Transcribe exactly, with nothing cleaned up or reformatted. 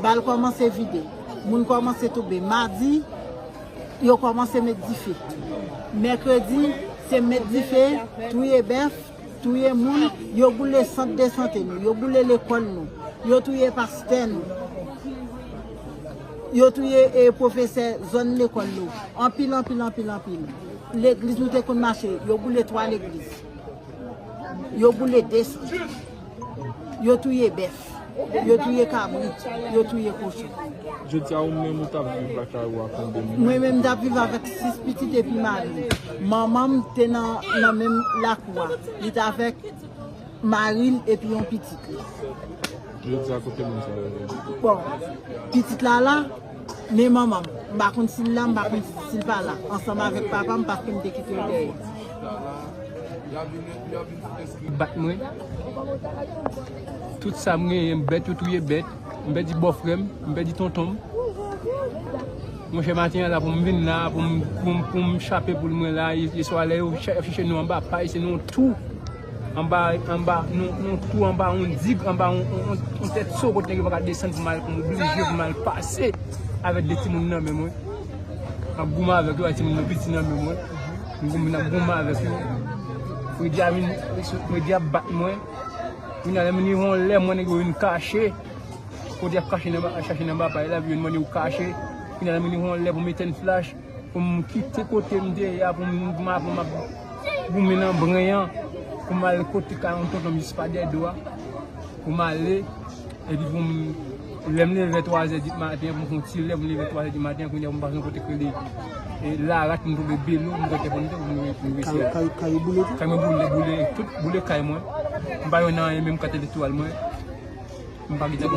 Bal kòmanse vide. Moun kòmanse tonbe. Madi, yo kòmanse met dife. Mèkredi, se met dife, touye bèf, touye moun, yo boule sant de sante nou, yo boule lekòl nou, yo touye pastè nou, yo touye, e, pwofesè zòn lekòl nou. Anpil, anpil, anpil, anpil. Legliz nou te konn mache, yo boule twa legliz. Yo boule de sant. Yo touye bèf. Yo touye kabrit. Yo touye kochon. Jodi a, ou menm, ou t ap viv lakay ou a konbyen moun? Mwen menm, m t ap viv avèk sis pitit epi mari m. Manman m te nan, nan menm lakou a. Li t avèk mari l epi yon pitit li. Jodi a, kote moun sa yo ye? Bon, pitit la la, men manman m, m pa konn si l la, m pa konn si l pa la. Ansanm avèk papa m, paske m te kite l dèyè. Bat mwen. Tout sa m genyen, m pèdi, yo touye bèt. M pèdi bòfrè m, m pèdi tonton m. Monchè, maten an la, pou m vin la, pou m, pou m, pou m chape poul mwen la, yè, yè swa lè yo cha-, chache nou anba pay, se nou tou. Anba, anba, nou, nou tou anba yon dig, anba yon, yon, yon, yon tèt so, kote nèg yo pa ka desann pou m al, pou m oblije, pou m al pase avèk de timoun nan men mwen. M ap goumen avèk yo, ak timoun yo piti nan men mwen. M goumen, m ap goumen avèk yo. Fredi a vin, Fredi ap bat mwen. Kounye a, lè m rive yon lè, mwen nèg yo vin kache. Kote y ap kache nan ba-, chache nan ba pay la, vin mande ou kache. Kounye a, lè m rive yon lè pou m etenn flach, pou m kite kote m te ye a, pou m, pou m, pou m ap goumen nan bren an, pou m al kote kay yon tonton m jis pa dèyè do a, pou m ale, epi pou m, lè m leve vè twazè di maten, pou m fè yon ti lè, pou m leve vè twazè di maten, kounye a pou m pa gen kote k rele, e, Larat, pou m twouve belo, pou m twouve tèpon, pou m, pou m resi. Kay, kay, kay ou boule tou? Kay mwen boule, boule, tout boule kay mwen. M pa jwenn anyen, menm kat elektwal mwen. M pa gentan